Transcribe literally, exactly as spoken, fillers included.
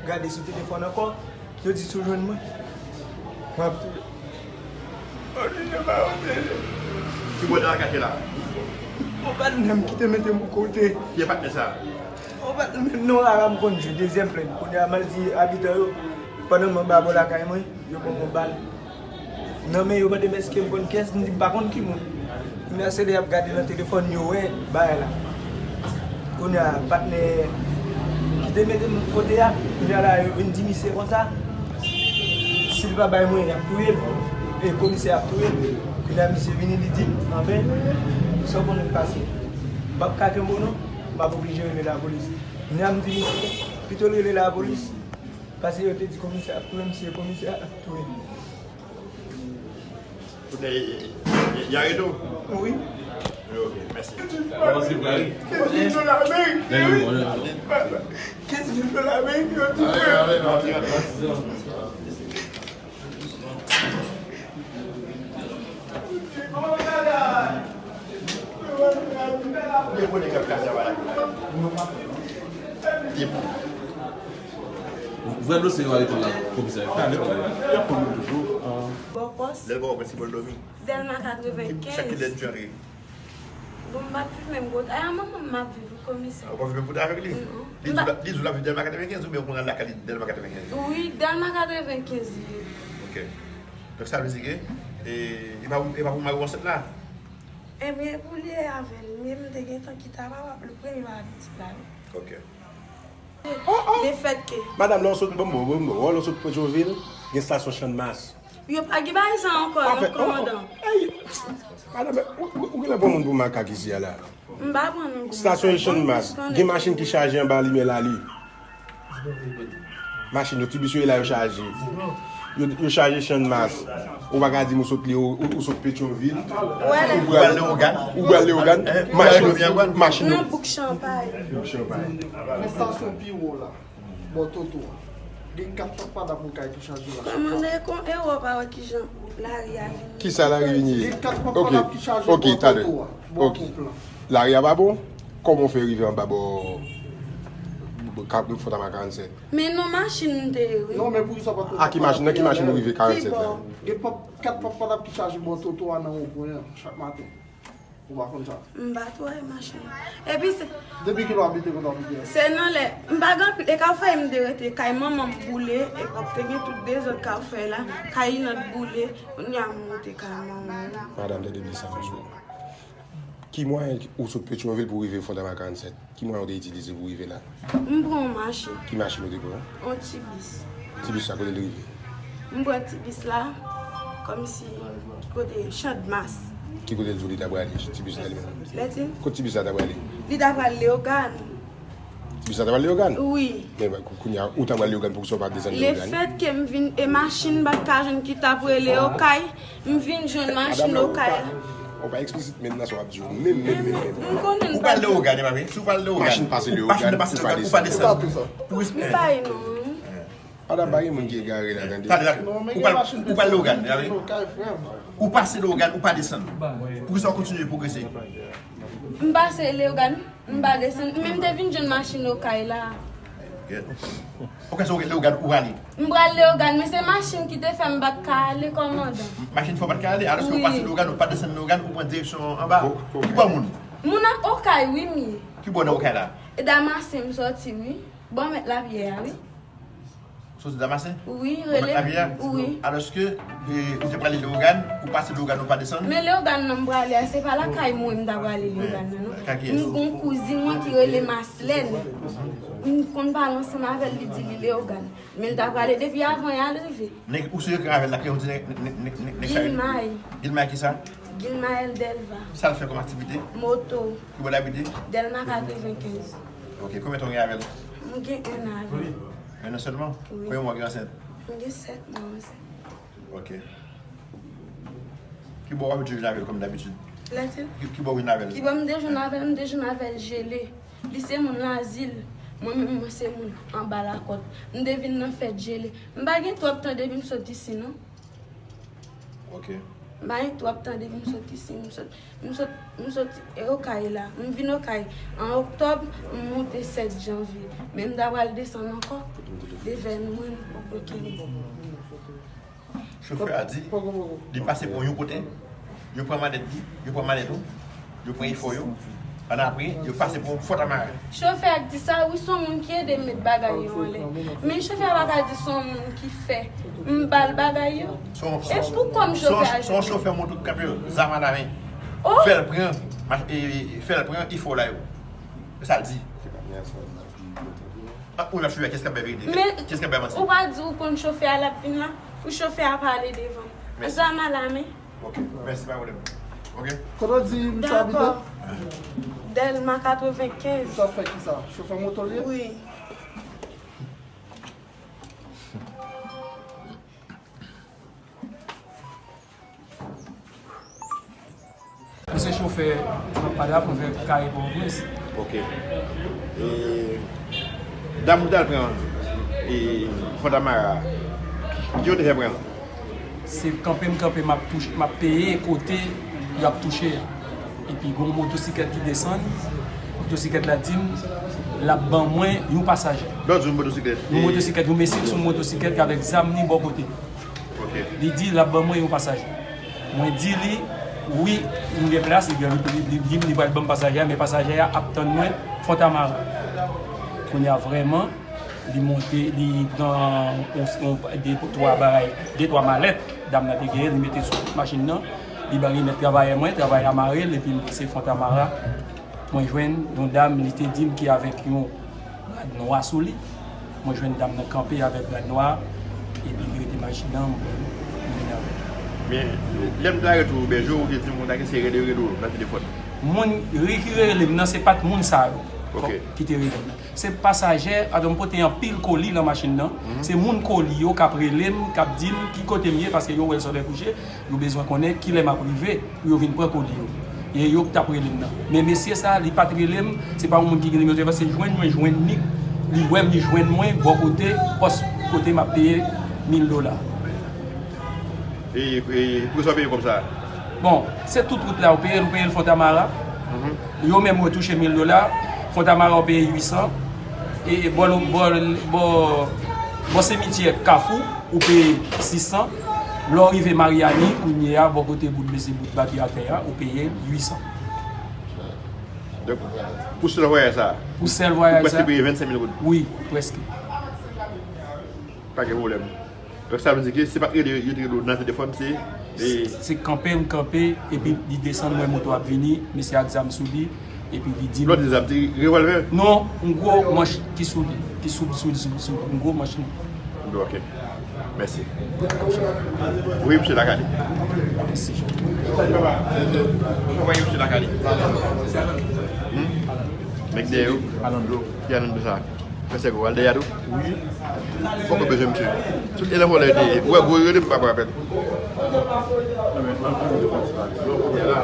Gade sou telefòn ankò, yo di si w jwenn mwen, m ap touye w. Ki bò nan lakay la? Yon patnè m ki te mete m kote. Ki patnè sa? Yon patnè m, non, rara m konn jwe dezyèm plèn. Kounye a, m al di abitan yo, pandan m anba bò lakay mwen, yo ban m yon bal. Non, men yo mande m èske m konn kiyès, m di m pa konn ki moun. Kounye a, se lè y ap gade nan telefòn, yo wè bagay la. Kounye a, patnè ki te mete m kote a, kounye a la, yo vin di misye konsa, si l pa bay mwen, y ap touye l. E komisè ap touye l. Kounye a, misye vini, li di m, anben, sa w konnen k pase? M p ap ka kenbe w non, m ap oblije rele lapolis. Kounye a, m di misye, pito l rele lapolis, paske yo te di komisè ap touye m, si e komisè ap touye m. Kounye a, y, y, y, y arete w? Wi. Ok, mèsi. Kenz mil dola ameriken, wi. Kenz mil dola ameriken, yo di. Vrè dosye yo arete la, komisè. Talè, y ap pran moun toujou. Bò pòs. Lè l bò pòs, ki bò l dòmi? Dèlma katrevenkenz. Chak kilè n janre? Bon, m p ap viv menm kote. Ay, a manman m m ap viv, wi, komisè. Ou p ap viv menm kote avèk li? Non. Li di w l ap viv Dèlma katrevenkenz oubyen ou konn al lakay li Dèlma katrevenkenz? Wi, Dèlma katrevenkenz li ye. Ok. Donk, sa vle di ke, e, e pa pou, e pa pou mari w ansent la? Ebyen, pou li ye avè l. Men m te gentan kite a papa, l premye papa pitit la, wi. Ok. Lefètke. Madanm, lè w sot, bon, bon, bon, bon, lè w sot Petyonvil, gen estasyon Channmas. Yo pa gen bagay sa ankò, non, kòmandan. Ey, madanm, ou, ou, ou genlè pran moun pou makak isi a la. M pa pran moun pou makak. Estasyon Channmas, gen machin ki chaje anba limyè Lali. Machin yo, ti bis yo ye la, yo chaje. Yo, yo chaje Channmas. Ou pa ka di m ou sot li, ou, ou, ou sot Petyonvil. Ou pral Leyogàn. Ou pral Leyogàn. Machin, machin yo. Nan bouk Chanpay. Bouk Chanpay. Men estasyon pi wo la, bò Toto a. Gen kat pap padap yon kay ki chaje la. Kòmandan, e kon, e w pa wè kijan lari a vin ye. Kisa lari vin ye? Gen kat pap padap ki chaje bò Toto a, bò ponp lan. Lari a pa bon? Kòman w fè rive anba bò, bò, bò Fontama karannsèt? Men non machin m te ye, wi. Non, men poukisa w pa t... A ki machin, nan ki machin ou rive karannsèt la? Gen pap, kat pap padap ki chaje bò Toto a nan wonpwen an, chak maten. Ou pa konn sa? M pa t wè machin. Epi se... Depi kilè w abite kote w abite a? Se nan lè, m pa gen anpil, e Kafèy m te rete, kay manman m boule, epòk te gen tout dezòd Kafèy la, kay Inòd boule, kounye a m moute kay manman m. Madanm, tande byen sa m di w. Ki mwayen ou sot Petyonvil pou w rive Fontama karannsèt? Ki mwayen ou te itilize pou w rive la? M pran yon machin. Ki machin ou te pran? Yon ti bis. Ti bis la, kote l rive? M pran ti bis la, kòmsi, ki kote, Channmas. Ki kote l di w li ta prale, ti bis la li menm? Lètin. Kote ti bis la ta prale? Li ta pral Leyogàn. Ti bis la ta pral Leyogàn? Wi. Men, kou-, kounye a, ou ta pral Leyogàn, poukisa w pa desann Leyogàn? Lefètke m vin, e machin m pa t ka jwenn ki t ap rele Okay, m vin jwenn machin Okay la. Ou pa eksplisit menm nan sa w ap di yo. Menm, menm, menm, menm. M konnen m pa... Ou pral Leyogàn, e pa vre? Si w pral Leyogàn, machin pase Leyogàn, ou pa desann. Ou pa desann. M pa ye non. Madanm, pa gen moun ki egare la, tande. Tande, tande. Ou pral, ou pral Leyogàn, e pa vre? Ou pase Leyogàn, ou pa desann. Poukisa w kontinye pwogrese? M pase Leyogàn. M pa desann, men m te vin jwenn machin Okay la. Ok. Ok, so, Leyogàn ou prale? M pral Leyogàn, men se machin ki te fè m pa t ka ale, kòmandan. Machin fè w pa t ka ale? Alòske ou pase Leyogàn, ou pa desann Leyogàn, ou pran direksyon anba. Ki bò moun? Moun ak Okay, wi, m ye. Ki bò nan Okay la? E Damasen m sòti, wi. Bò mèt lapyè a, wi. Soti Damasen? Wi, rele. Wi. Alòske, e, ou te prale Leyogàn, ou pase Leyogàn, ou pa desann? Men Leyogàn nan m prale a, se pa lakay mwen m ta prale Leyogàn nan, non. Kay kiyès? M gon kouzin mwen ki rele Maslèn. M konn pale ansanm avè l, li di li Leyogàn. Men l ta prale depi avan y al rive. Nèg ou sou ekran avè l la, ki yon ti nèg, nèg, nèg, nèg, nèg sa yo? Gilmay. Gilmay kisa? Gilmaël Delva. Sa l fè kòm aktivite? Moto. Ki bò l abite? Dèlma katrevenkenz. Ok, konbyen tan w gen avè l? M gen en an avè l. En an sèlman? Wi. Konbyen mwa w gen ansent? M gen sèt mwa ansent. Ok. Ki bò w abitye jwenn avè l kòm dabitid? Lètin. Ki, ki bò w jwenn avè l? Ki bò m te jwenn avè l? M te jwenn avè l Jele. Li se moun Lazil. Mwen menm, mwen se moun anba Lakòt. M te vin nan fèt Jele. M pa gen twòp tan depi m sot isi, non. Ok. M pa gen twòp tan depi m sot isi, m sot, m sot, m sot Okay la. M vin Okay an oktòb, m monte sèt janvye. Men m ta pral desann ankò de vènwen m poko kenbe. Chofè a di, li pase pou yon kote, yo pran malèt li, yo pran malèt ou, yo pran efò yo, annapre, yo pase pou Fòtamara. Chofè a k di sa, wi, se yon moun ki ede m met bagay yo anlè. Men chofè a pa ka di se yon moun ki fè m ba l bagay yo. Se yon, se E yon, pou kòm se yon, chofè a se yon jodi. Chofè moto k kanpe zam alamen. Oh! Fè l pran, mach-, e, e, fè l pran efò la yo. Se sa l di. Ah, ou la chofè, kès k ap bay verite? Men Kès k ap bay manti? Ou pa di ou konn chofè a l ap vin la? Pou chofè a pale devan. Mèsi. Zam alamen. Ok, mèsi, pa pwoblèm. Ok? Kote w di misye abite? Dakò. Dèlma katrevenkenz. Misye ap fè kisa? Chofè moto l ye? Wi. Misye chofè, m ap pale a pou fè kare Pòtoprens. Ok. E, dam ou t al pran, e, Fòtamara, ki yo te fè pran? Se kanpe m kanpe, m ap touche, m ap peye kote y ap touche a. Epi gon motosiklèt ki desann, motosiklèt la di m l ap ban mwen yon pasaje. Lòt jou motosiklèt. Yon motosiklèt, yon mesye sou yon motosiklèt avèk zam li bò kote. Ok. Li di l ap ban mwen yon pasaje. Mwen di li, wi, m gen plas, li, li, li, li di m li pral ban m pasaje a, men pasaje a ap tann mwen Fòtamara. Kounye a vrèman, li monte, li pran yon, yon, de, twa bagay, de, twa malèt, dam nan te genyen, li mete sou machin nan, li ba remèt travayè mwen, travayè a mare l, epi m pase Fòtamara. Mwen jwenn yon dam, li te di m ki avèk yon rad nwa sou li. Mwen jwenn dam nan kanpe avèk rad nwa, epi li rete machin nan, mwen vin avè l. Men, lè m t arete w, Bèjo, ou te di m konn ta gen se rele rele w nan telefòn. Moun ri ki rele m nan, se pa t moun sa yo. Ok. Ki te rele m nan. Se pasaje, atò m pote anpil koli nan machin nan. Mhm. Se moun koli yo k ap rele m, k ap di m ki kote m ye, paske yo wè l solèy kouche. Yo bezwen konnen kilè m ap rive pou yo vin pran koli yo. E yo k t ap rele m nan. Men mesye sa, li pa t rele m, se pa yon moun ki gen nimewo telefòn, se jwenn mwen jwenn li, li wè m, li jwenn mwen bò kote pòs kote m ap peye mil dola. E, e poukisa w peye kòb sa a? Bon, se tout wout la, ou peye l, ou peye l Fontamara. Mhm. Yo menm yo touche mil dola, Fontamara ou peye uit san. E bò, bò, bò, bò simityè Kafou, ou peye sis san. Lè w rive Maryani, kounye a, bò kote bout mesye bout ba ki atè a, ou peye uit san. Donk, pou sèl vwayaj sa a, pou sèl vwayaj sa a, ou prèske peye vennsenk mil goud. Wi, prèske. Pa gen pwoblèm. Donk, sa vle di ke se pa t rele, yo te rele w nan telefòn, se, e, se kanpe m kanpe, epi li desann, m wè moto ap vini, mesye ak zam sou li, epi li di m. Lòt zam, se revòlvè? Non, yon gwo manch ki sou li, ki sou, sou, sou, sou, yon gwo manch li. Ok. Mèsi. Wi, misye lakay li. Mèsi. Ou wè misye lakay li? Hmm? Nèg dèyè yo? Alandro. Ki Alandro sa? Fè sèk ou al dèyè a tou? Wi. Poko bezwen misye. Tout e nan vòlè yo te ye. Ou wè gwo yo rele m pa pran apèl. Non, men, an, an, an,